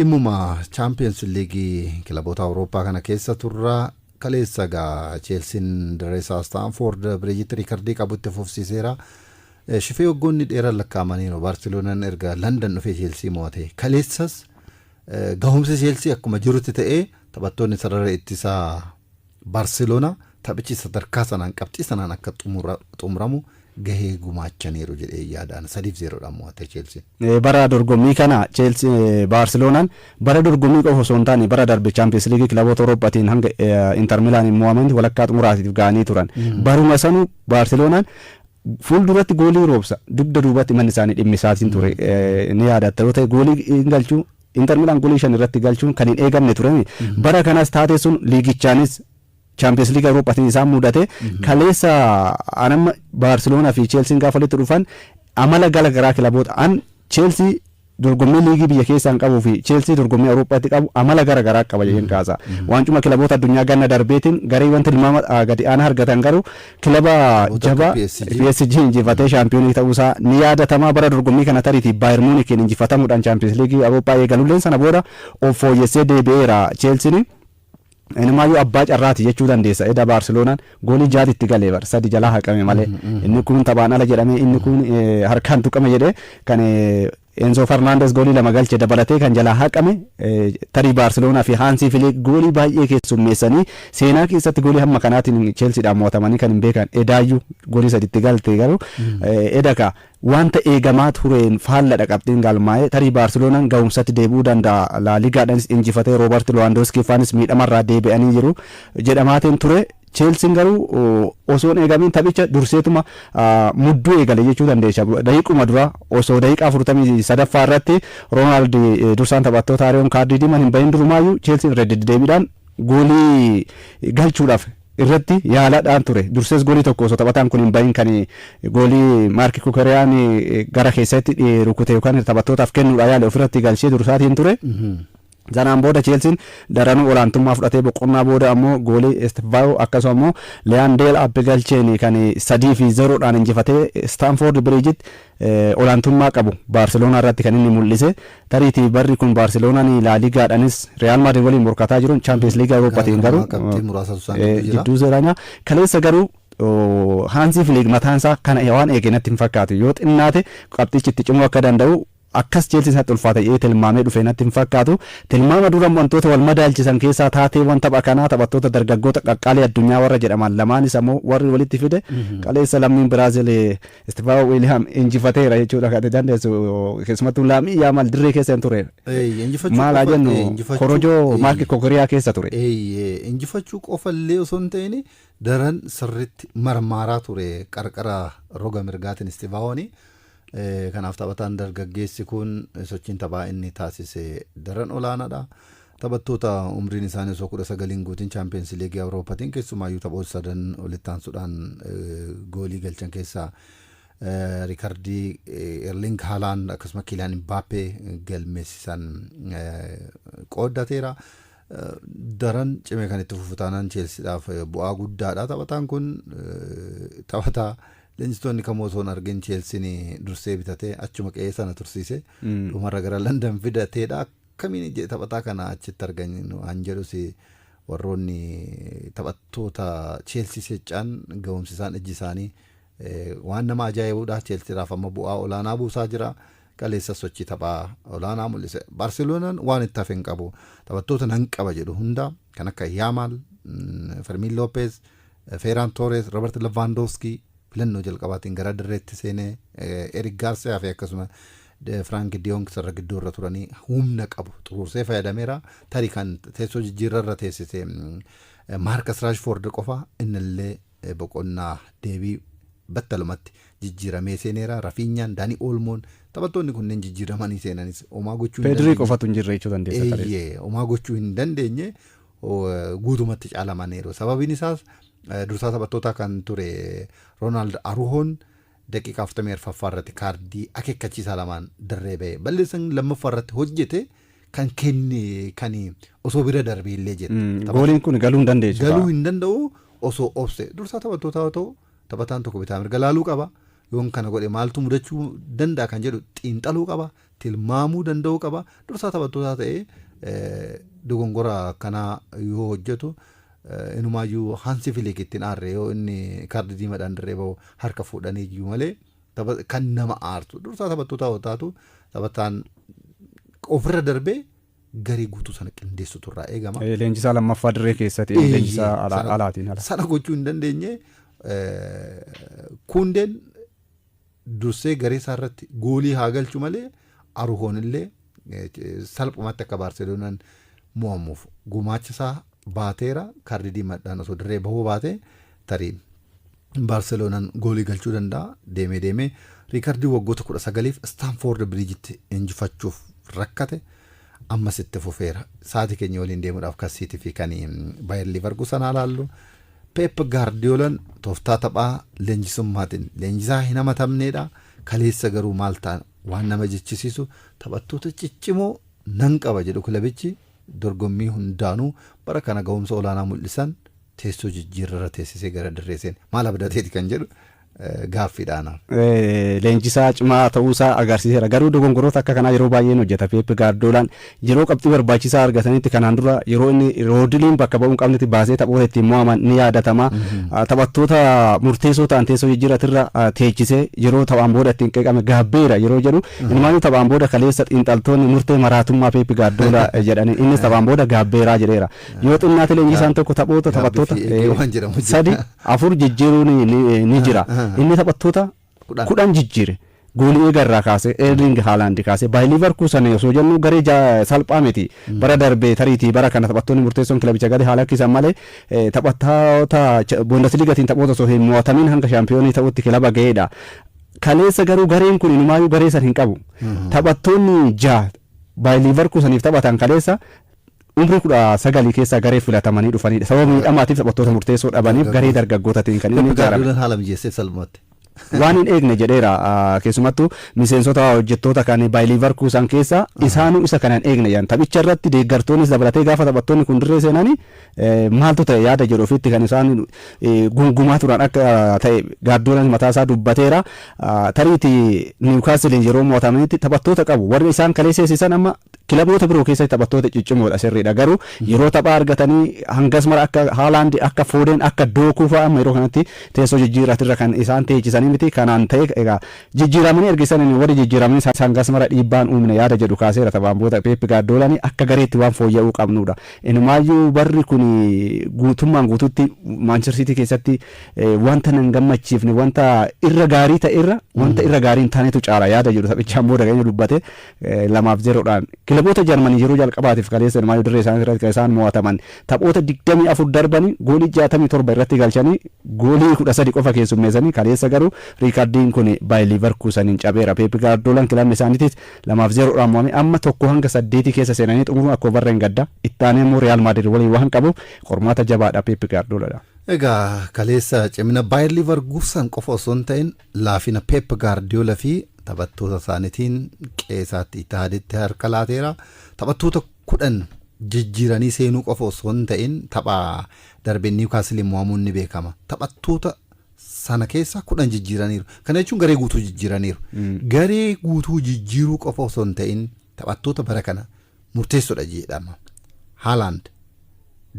Dhimmuma Chaampiyoons Liigii kilaboota Awurooppaa kana keessa turra. Kaleessa egaa Cheelsiin dirree isaa Staanfoord Biriijitti riikardii qabu itti fufsiiseera. Shifee, waggoonni dheeran lakkaa'amaniiru. Baarseloonaan erga Landan dhufee Cheelsii mo'ate. Kaleessas gahumsi Cheelsii akkuma jirutti ta'ee, taphattoonni sarara ittisaa Baarseloonaa taphichi sadarkaa sanaan, qabxii sanaan akka xumuramu gahee gumaachaniiru jedhee yaadaan. 3-0dhaan mo'ate Cheelsiin. Bara dorgommii kana Cheelsii, Baarseloonaan bara dorgommii qofa osoo hin taane, bara darbe Chaampiyoons Liigii kilaboota Awurooppaatiin hanga Inter Milaaniin mo'amanii walakkaa xumuraatiif ga'anii turan. Baruma sanuu Baarseloonaan fuulduratti goolii roobsa, dugda duubatti manni isaanii dhimmisaatiin ture. Ni yaadatta yoo ta'e, goolii hin galchuu, Inter Milaan goolii 5 irratti galchuun kan hin eegamne ture. Bara kanas taatee sun liigichaanis Chaampiyoons Liigii Awurooppaatiin isaan mudate. Kaleessa anamma Baarseloonaa fi Cheelsiin gaafa walitti dhufan, amala gara garaa kilaboota an Cheelsii dorgommii liigii biyya keessaan qabuu fi Cheelsii dorgommii Awurooppaatti qabu amala gara garaa qaba jedheen kaasa. Waancuma kilaboota addunyaa ganna darbeetiin gareewwan tilmaama gadi aanaa argatan garuu kilaba jabaa PSG injifatee shaampiyoonii ta'uusaa ni yaadatama. Bara dorgommii kana tariitii Baayern Muunikiin injifatamuudhaan Chaampiyoons Liigii Awurooppaa eegalulleen, sana booda of fooyyessee deebi'eera Cheelsiin. Inumaayyuu abbaa carraati jechuu dandeessa. Eda Baarseloonaan goolii jaati itti galee bar, sadi jalaa haqame malee. Inni kun taphaan ala jedhamee, inni kun harkaan tuqame jedhee, kan Enzo Fernandez goolii lama galche dabalatee kan jalaa haqame, tarii Baarseloonaa fi Haansii Filiik goolii baay'ee keessummeessanii seenaa keessatti goolii hamma kanaatiin Cheelsiidhaan mo'atamanii kan hin beekan. Edaayyuu goolii saditti galte garuu edaka wanta eegamaa tureen faalladha qabxiin galmaa'e. Tarii Baarseloonaan ga'umsatti deebi'uu danda'a. Laaligaadhaanis injifatee, Roobert Lewandowski faanis miidhamarraa deebi'anii jiru jedhamaatiin ture. Cheelsiin garuu osoo hin eegamiin taphicha durseetuma mudduu eegale jechuu dandeessa. Daqiiquma dura, osoo daqiiqaa 43ffaa irratti Roonaald dursaan taphattoota Ariyoon kaardii diimaan hin bahin durumaayyuu, Cheelsiin irra deddeebiidhaan goolii galchuudhaaf irratti yaalaadhaan ture. Dursees goolii tokko osoo taphataan kun hin bahin, kan goolii Maarki Kukeriyaan gara keessatti rukute yookaan taphattootaaf kennuudha yaale, ofirratti galchee dursaatiin ture. Sanaan booda Cheelsiin daranuu olaantummaa fudhatee, boqonnaa booda ammoo goolii Estevao akkasuma immoo Liyaan Deelaap galcheen kan 3-0dhaan injifatee Staanfoord Biriijitti olaantummaa qabu Baarseloonaa irratti kan inni mul'ise. Tariitii barri kun Baarseloonaan Laaligaadhaanis Real Maadrid waliin morkataa jiruun, Chaampiyoons Liigii Awurooppaatiin garuu jidduu seeraanyaa. Kaleessa garuu Haansii Filiik mataan isaa kana waan eege natti hin fakkaatu. Yoo xinnaate qabxichi itti cimuu akka danda'u, akkas Cheelsiin isatti ulfaata jedhee tilmaamee dhufe natti hin fakkaatu. Tilmaama dura wantoota wal madaalchisan keessaa taateewwan tapha kanaa, taphattoota dargaggoota qaqqaalii addunyaa warra jedhaman lamaanis ammoo warri walitti fide, kaleessa lammiin Biraazil Istifaawo Wiiliyaam injifateera jechuudha kan dandeessu. Keessumattuu Laamii Yaamaal dirree keessa hin ture. Maal haa jennu, korojoo Maarki Kokoriyaa keessa ture. Injifachuu qofallee osoo hin ta'in, daran sirriitti marmaaraa ture qarqara roga mirgaatiin Istifaawooni. Kanaaf taphataan dargaggeessi kun sochiin taphaa inni taasise daran olaanaadha. Taphattoota umriin isaanii osoo 19n guutin Chaampiyoons Liigii Awurooppaatiin keessumaayyuu taphoota sadan walitti aansuudhaan goolii galchan keessaa riikardii Erling Haaland akkasuma Kiiliyaan Imbaappee galmeessisan qooddateera. Daran cimee kan itti fufu taanaan Cheelsiidhaaf bu'aa guddaadha. Taphataan kun taphataa leenjistoonni kamuu osoo hin argin Cheelsiin dursee bitatee, achuma qe'ee sana tursiise, dhumarra gara London fidateedha. Akkamiin taphataa kana achitti argan waan jedhus, warroonni taphattoota Cheelsii seccaan ga'umsi isaan ijji isaanii waan nama ajaa'ibuudha. Cheelsiidhaaf amma bu'aa olaanaa buusaa jira. Kaleessa sochii taphaa olaanaa mul'ise. Baarseloonaan waan itti hafe hin qabu. Taphattoota nan qaba jedhu hunda kan akka Yaamaal, Fermin Lopez, Ferran Torres, Robert Lewandowski filannoo jalqabaatiin gara dirreetti seenee, Eric Garcia fi akkasuma Frank de Jong sarara gidduu irra turanii humna qabu xuruursee fayyadameera. Tarii kan teessoo jijjiirra irra teessise Marcus Rashford qofa, innillee boqonnaa deebii battalumatti jijjiiramee seeneera. Rafiinyaan, Daanii Oolmoon, taphattoonni kunneen jijjiiramanii seenanis homaa gochuu hin dandeenye. Pedrii qofatu hin jirre jechuu dandeessa. Eeyyee, homaa gochuu hin dandeenye, guutumatti caalamaniiru. Sababiin isaas dursaa taphattootaa kan ture Roonaald Aruhoon daqiiqaa 44ffaa irratti kaardii akeekkachiisaa lamaan dirree ba'e. Balleessan lammaffaa irratti hojjete kan kenne kan osoo bira darbee illee jette. Gooliin kun galuu hin dandeessu. Galuu hin danda'u osoo obse. Dursaa taphattootaa yoo ta'u, taphataan tokko bitaa mirga laaluu qaba. Yoon kana godhe maaltu mudachuu danda'a kan jedhu xiinxaluu qaba, tilmaamuu danda'uu qaba. Dursaa taphattootaa ta'ee dogongora akkanaa yoo hojjetu, inumaayyuu Hansi Filiik ittiin aarre, yoo inni kaardii diimaadhaan dirree bahu harka fuudhanii iyyuu malee, kan nama aarsu dursaa taphattootaa yoo taatu, taphataan ofirra darbee garee guutuu sana qindeessutu irraa eegama. Leenjisaa lammaffaa dirree keessatti leenjisaa alaatiin ala. Sana gochuu hin dandeenye. Kuundeen dursee garee isaa irratti goolii haa galchu malee, Aruhoon illee salphumatti akka Baarseloonaan mo'amuuf gumaacha isaa baateera. Kaardii diimaadhaan osoo dirree bahuu baate, tarii Baarseloonaan goolii galchuu danda'a. Deemee deemee riikardii waggoota 19f Istaanfoord Biriijitti injifachuuf rakkate ammas itti fufeera. Sa'aatii keenya waliin deemuudhaaf kan Siitii fi kan Baayер Liivarkuusan haa laallu. Pep Gaardiyoolaan tooftaa taphaa leenjisummaatiin leenjisaa hin hamatamneedha. Kaleessa garuu maal ta'an waan nama jechisiisu, taphattoota ciccimoo nan qaba jedhu kilabichi dorgommii hundaanuu bara kana ga'umsa olaanaa mul'isan teessoo jijjiirrarra teessisee gara dirree seene. Maal abdateeti kan jedhu gaaffiidha. Leenjisaa cimaa ta'uusaa agarsiiseera. Garuu dogongoroota akka kanaa yeroo baay'een hojjeta. Pep Gaardoolaan yeroo qabxii barbaachisaa argatanitti, kanaan dura yeroo inni Roodiliin bakka ba'uu hin qabnetti baasee taphoota ittiin mo'aman ni yaadatama. Taphattoota murteessoo ta'an teessoo jijjiirratirra teechisee yeroo taphaan booda ittiin qeeqame gaabbeera yeroo jedhu, ilmaanii taphaan booda kaleessa xiinxaltoonni murtee maraatummaa Pep Gaardoola jedhanii, innis taphaan booda gaabbeeraa jedheera. Yoo xinnaate leenjisaan tokko taphoota taphattoota sadi afur jijjiiruun ni jira. Inni taphattoota 10 jijjiire. Goolii eega irraa kaasee, Erling Haaland kaasee, Baayir Liivarkuusan osoo jennu garee salphaa miti. Bara darbee tariitii bara kana taphattoonni murteessoon kilabicha gadi haala lakkisan malee, taphattoota Bundesliigatiin taphoota osoo hin mo'atamin hanga shaampiyoonii ta'utti kilaba ga'eedha. Kaleessa garuu gareen kun inumaayyuu garee san hin qabu. Taphattoonni ja'a Baayir Liivarkuusaniif taphatan kaleessa umrii 19 keessaa garee filatamanii dhufanidha. Sababa miidhamaatiif taphattoota murteessoo dhabaniif garee dargaggootaatiin kan inni ijaarame. Gaardiyoolaan haala mijeesseef salphumatti. Waan hin eegne jedheera. Keessumattuu miseensota hojjettoota kan Baayir Liivarkuusan keessa isaanuu isa kana hin eegne jedhan. Taphicha irratti deeggartoonnis dabalatee gaafa taphattoonni kun dirree seenanii maaltu ta'e yaada jedhu ofitti kan isaan gungumaa turan akka ta'e Gaardiyoolaan mataa isaa dubbateera. Tariitii Niwukaasiliin yeroo mo'atamanitti taphattoota qabu. Warri isaan kalee seesisan amma kilaboota biroo keessatti taphattoota ciccimoodha, sirriidha. Garuu yeroo taphaa argatanii hangas mara akka Haalaand, akka Foodeen, akka Dookuu fa'aa amma yeroo kanatti teessoo jijjiirratirra kan isaan teechisanii miti. Kanaan ta'e egaa jijjiiramanii ergisan warri jijjiiramanii hangas mara dhiibbaan uumne yaada jedhu kaaseera taphaan booda Peep Gaardiyoolaanii, akka gareetti waan fooyya'uu qabnudha. Inumaayyuu barri kun guutummaan guutuutti Maanchister Siitii keessatti wanta nan gammachiifne, wanta irra gaarii ta'e irra wanta irra gaarii hin taanetu caala yaada jedhu taphichaan booda kan inni dubbate. 2-0dhaan kilaboota Jarmanii yeroo jalqabaatiif kaleessa inumaayyuu dirree isaanii irratti kan isaan mo'ataman. Taphoota 24 darbanii goolii 67 irratti galchanii goolii 13 qofa keessummeessanii, kaleessa garuu riikardiin kun Baayir Liivarkuusaniin cabeera. Peep Gaardoolaan kilabni isaaniitis 2-0dhaan mo'ame. Amma 1 hanga 8 keessa seenanii xumuruun akkuma barreen gadda itti aanee immoo Riyaal Maadrid waliin waan qabuuf qormaata jabaadha Peep Gaardoolaadha. Egaa kaleessa cimina Baayir Liivarkuusan qofa osoo hin ta'in laafina Peep Gaardiyoola fi taphattoota isaaniitiin qeesaatti Itaaditti harka laateera. Taphattoota 10 jijjiiranii seenuu qofa osoo hin ta'in, tapha darbee Niwukaasiliin mo'amuun ni beekama. Taphattoota sana keessaa 10 jijjiiraniiru. Kana jechuun garee guutuu jijjiiraniiru. Garee guutuu jijjiiruu qofa osoo hin ta'in taphattoota bara kana murteessoodha jedhama. Haalaand,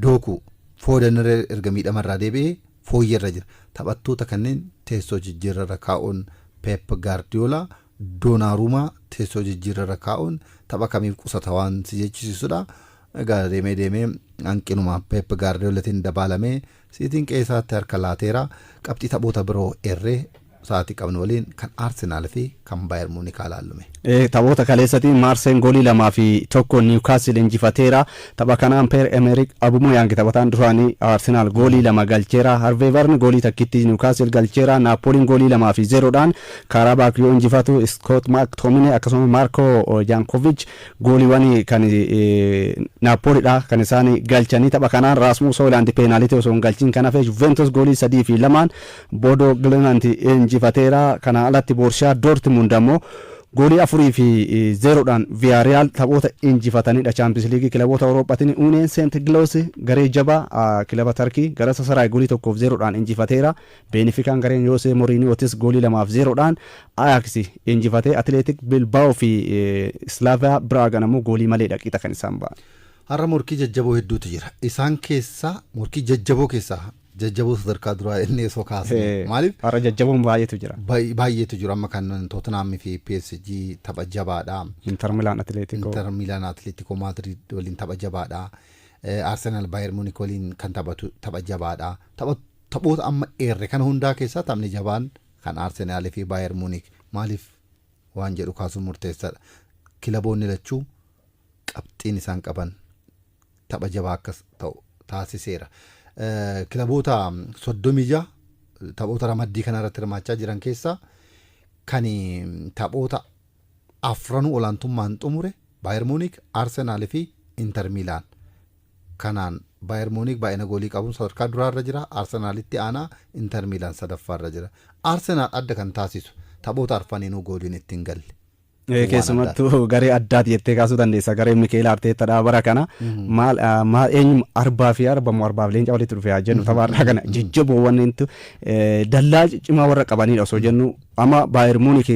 Dookuu, Foodan erga miidhamarraa deebi'ee fooyyarra jira. Taphattoota kanneen teessoo jijjiirrarra kaa'uun Pep Gaardiyoola Doonaruumaa teessoo jijjiirrarra kaa'uun tapha kamiif qusata waan si jechisiisudha. Egaa deemee deemee hanqinuma Pep Gaardiyoolatiin dabaalamee Siitiin qeesaatti harka laateera. Qabxii taphoota biroo eerree sa'aatii qabnu waliin kan Arsenaal fi kan Baayer Muunikaa laallume. Taphoota kaleessatiin Maarseen goolii 2 fi 1 Niwukaasil injifateera. Tapha kanaan Peer Emerik Abumayaang, taphataan duraanii Arsenaal, goolii lama galcheera. Harvey Barnes goolii takkitti Niwukaasil galcheera. Naapooliin goolii 2 fi 0dhaan Kaarabaak yoo injifatu, Scott McTominay akkasumas Maarko Jankovic gooliiwwan kan Naapoolidha kan isaan galchanii. Tapha kanaan Raasmus Hoylaand peenaalitii osoo hin galchiin kan hafe. Juventus goolii 3 fi 2n Bodo Glimt injifateera. Kana alatti Borshaa Dortmund ammoo Goolii 4 fi 0dhaan Viyaariyaal taphoota injifatanidha. Chaampiyoons Liigii kilaboota Awurooppaatiin Union Saint Gilloise garee jabaa kilaba Tarkii Galatasaray goolii 1 fi 0dhaan injifateera. Beenifikaan gareen Yoosee Moriiniyootis goolii 2 fi 0dhaan Ajax injifatee, Atileetik Bilbaa'oo fi Islaaviyaa Biraagan ammoo goolii maleedha qixa kan isaan ba'an. Har'a morkii jajjaboo hedduutu jira. Isaan keessaa morkii jajjaboo keessaa jajjaboo sadarkaa duraa inni osoo kaasne, maaliif? Har'a jajjaboon baay'eetu jira. Baay'eetu jiru. Amma kan Tottenham fi PSG tapha jabaadha. Inter Milaan Atileetikoo. Inter Milaan Atileetikoo Maadrid waliin tapha jabaadha. Arsenal Bayern Munich waliin kan taphatu tapha jabaadha. Taphoota amma eerre kana hundaa keessaa taphni jabaan kan Arsenal fi Bayern Munich. Maaliif waan jedhu kaasuun murteessaadha. Kilaboonni lachuu qabxiin isaan qaban tapha jabaa akkas ta'u taasiseera. Kilaboota 36 taphoota ramaddii kana irratti hirmaachaa jiran keessaa kan taphoota afranuu olaantummaan xumure Bayern Munich, Arsenal fi Inter Milaan. Kanaan Bayern Munich baay'ina goolii qabuun sadarkaa duraarra jira. Arsenaalitti aanaa, Inter Milaan sadaffaarra jira. Arsenaal adda kan taasisu taphoota arfaniinuu gooliin ittiin galle. Keessumattuu garee addaati jettee kaasuu dandeessa. Garee Mikeel Arteettaadha bara kana. Maal maal eenyu, arbaa fi arba moo arbaaf leenca walitti dhufe haa jennu. Taphaarraa kana jajjaboo wanneentu dallaa cimaa warra qabanidha osoo jennu, amma Bayern Munich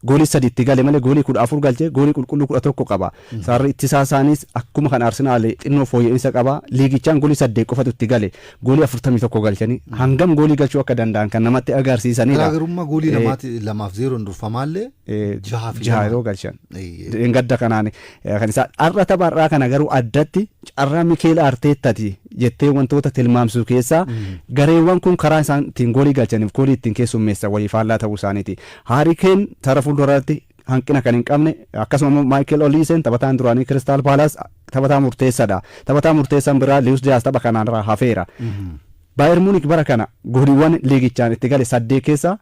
goolii sadi itti gale malee goolii 14 galchee goolii qulqulluu 11 qaba. Sararri ittisaa isaaniis akkuma kan Arsenaal xinnoo fooyya'insa qaba. Liigichaan goolii saddeet qofatu itti gale. Goolii 41 galchanii hangam goolii galchuu akka danda'an kan namatti agarsiisanidha. Garaagarummaa goolii 2f 0n durfamaallee jaha fi jaha yeroo galchan. Gadda kanaan kan isaa har'a tapha har'aa kana garuu addatti carraa Mikeel Arteettati jettee wantoota tilmaamsu keessaa gareewwan kun karaa isaan ittiin goolii galchaniif goolii ittiin keessummeessan walii faallaa ta'uu isaaniiti. Haari Keen tara fuulduraatti hanqina kan hin qabne, akkasuma immoo Maayikel Oliiseen taphataan duraanii Kiristaal Paalaas taphataa murteessaadha. Taphataa murteessaan biraa Liwus Diyaas tapha kanaarraa hafeera. Baayern Muunik bara kana gooliiwwan liigichaan itti gale saddeet keessaa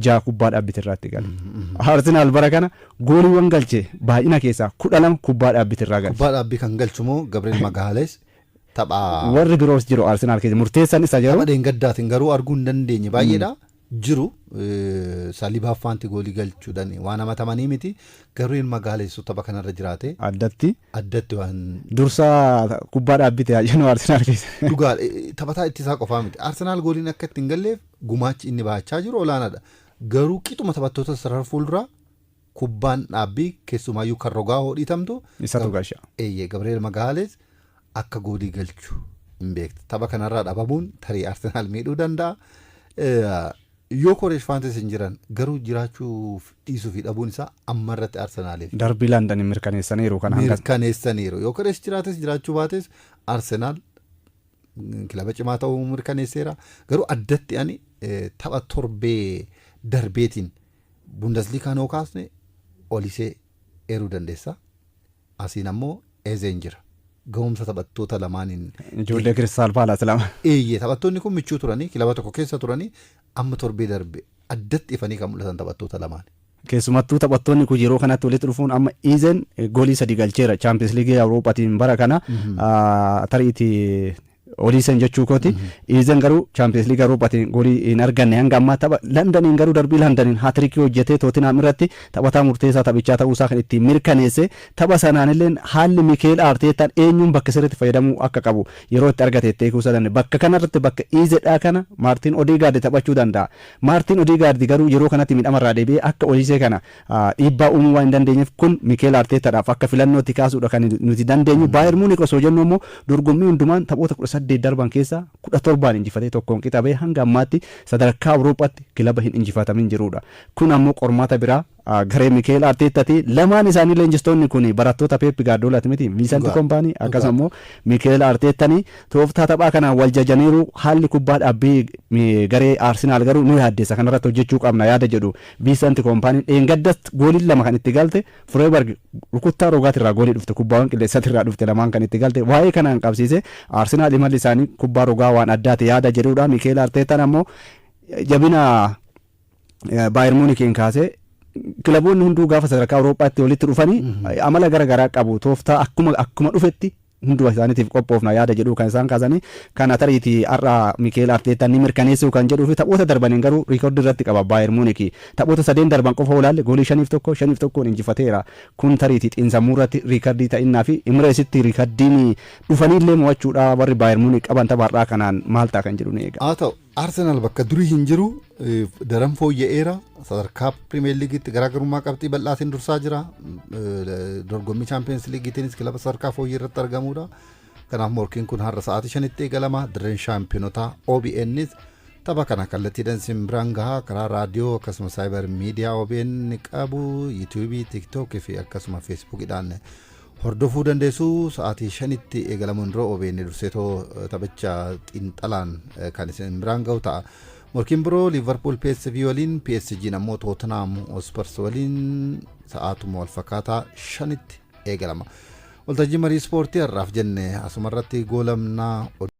jaha kubbaa dhaabbitirraa itti gale. Arsenaal bara kana gooliiwwan galche baay'ina keessaa 12 kubbaa dhaabbitirraa galche. Kubbaa dhaabbii kan galchu moo Gabriel Magaales tapha Warri biroos jiru, Arsenaal keessa murteessan isa jiru. Tapha dheengaddaatiin garuu arguu hin dandeenye baay'eedha. Jiru Saliibaa faanti goolii galchuudhaan waan hamatamanii miti. Gabriel Magaales tapha kanarra jiraate. Addatti. Addatti waan. Dursaa kubbaa dhaabbite haa jennu Arsenaal keessa. Dhugaa, taphataa ittisaa qofaa miti. Arsenaal gooliin akka ittiin galleef gumaachi inni baachaa jiru olaanaadha. Garuu qixuma taphattoota sarara fuulduraa kubbaan dhaabbii, keessumaayyuu kan rogaa hodhiitamtu. Isatu galcha. Eeyyee, Gabriel Magaales akka goolii galchu hin beektu. Tapha kanarraa dhabamuun tarii Arsenaal miidhuu danda'a. Yoo Koreesh Faantis hin jiran garuu jiraachuuf dhiisuu fi dhabuun isaa amma irratti Arsenaaliif. Darbii London mirkaneessaniiru kana hanga. Mirkaneessaniiru. Yoo Koreesh jiraates jiraachuu baates Arsenaal kilaba cimaa ta'uu mirkaneesseera. Garuu addatti ani tapha torbee darbeetiin Bundesliigaan yoo kaasne Olisee eeruu dandeessa. Asiin ammoo Ezeen jira. Ga'umsa taphattoota lamaaniin. Ijoollee Kiristaal Paalaas lama. Eeyyee, taphattoonni kun michuu turanii, kilaba tokko keessa turanii, amma torbee darbe addatti ifanii kan mul'atan taphattoota lamaan. Keessumattuu taphattoonni kun yeroo kanatti walitti dhufuun, amma Izen goolii sadi galcheera Chaampiyoons Liigii Awurooppaatiin bara kana, tariitii Oliisen jechuu kooti. Izen garuu Chaampiyoons Liigii Awurooppaatiin goolii hin arganne hanga ammaa. Tapha Londaniin garuu, darbii Londaniin haatirikii hojjetee Tootinhaam irratti taphataa murteessaa taphichaa ta'uusaa kan ittiin mirkaneesse. Tapha sanaan illee haalli Mikeel Arteetaan eenyuun bakka sirriitti fayyadamuu akka qabu yeroo itti argate itti eeguu danda'e. Bakka kanarratti, bakka Iizedhaa kana Maartiin Odigaard taphachuu danda'a. Maartiin Odigaard garuu yeroo kanatti miidhamarraa deebi'ee akka Olisee kana dhiibbaa uumuu waan hin dandeenyeef, kun Mikeel Arteetaadhaaf akka filannootti kaasuudha kan nuti dandeenyu. Baayern Muunik osoo jennu immoo dorgommii hundumaan taphoota 18 darban keessaa 17n injifatee tokkoon qixabee hanga ammaatti sadarkaa Awurooppaatti kilaba hin injifatamin jirudha. Kun ammoo qormaata biraa garee Mikeel Arteettaati. Lamaan isaanii leenjistoonni kun barattoota Peep Gaardiyoolaati miti? Viisanti Kompaanii akkasuma immoo Mikeel Arteettanii tooftaa taphaa kanaan wal jajaniiru. Haalli kubbaa dhaabbii garee Arsenaal garuu nu yaaddeessa, kanarratti hojjechuu qabna yaada jedhu Viisanti Kompaanii. Dheengaddas gooliin lama kan itti galte Fireeberg rukuttaa rogaatirraa goolii dhufte, kubbaawwan qilleensaatirraa dhufte lamaan kan itti galte. Waa'ee kanaan qabsiise Arsenaal imalli isaanii kubbaa rogaa waan addaati yaada jedhudha. Mikeel Arteetaan ammoo jabina Baayern Muunikiin kaasee, kilaboonni hunduu gaafa sadarkaa Awurooppaatti walitti dhufanii amala gara garaa qabu, tooftaa akkuma dhufetti. Hunduma isaaniitiif qophoofna yaada jedhuu kan isaan kaasanii kana tariitii har'a Mikeel Arteetaan ni mirkaneessuu kan jedhuu fi taphoota darbaniin garuu riikordii irratti qaba. Baayer Muunik taphoota sadeen darban qofa olaalle goolii 5-1, 5-1n injifateera. Kun tariitii xiinsammuu irratti riikardii ta'innaa fi Imireesitti riikardiin dhufaniillee mo'achuudha warri Baayer Muunik qaban tapha har'aa kanaan maal ta'a kan jedhu ni eega. Haa ta'u, Arsenaal bakka durii hin jiru, daran fooyya'eera. Sadarkaa Pirimeer Liigiitti garaagarummaa qabxii bal'aatiin dursaa jira. Dorgommii Chaampiyoons Liigiitiinis kilaba sadarkaa fooyyee irratti argamudha. Kanaaf morkiin kun har'a sa'aatii 5tti eegalama. Dirreen shaampiyonotaa OBNs tapha kana kallattiidhaan isin biraan gahaa karaa raadiyoo akkasuma saayibar miidiyaa OBN qabu, yuutuubii, tiiktookii fi akkasuma feesbuukiidhaan hordofuu dandeessu. Sa'aatii 5tti eegalamuun dura OBN durseetoo taphicha xiinxalaan kan isin biraan gahu ta'a. Morkiin biroo Liverpool PSV waliin, PSG ammoo Tottenham Hotspurs waliin sa'aatuma wal fakkaataa 5tti eegalama. Waltajjii marii ispoortii har'aaf jenne asumarratti goolamnaa.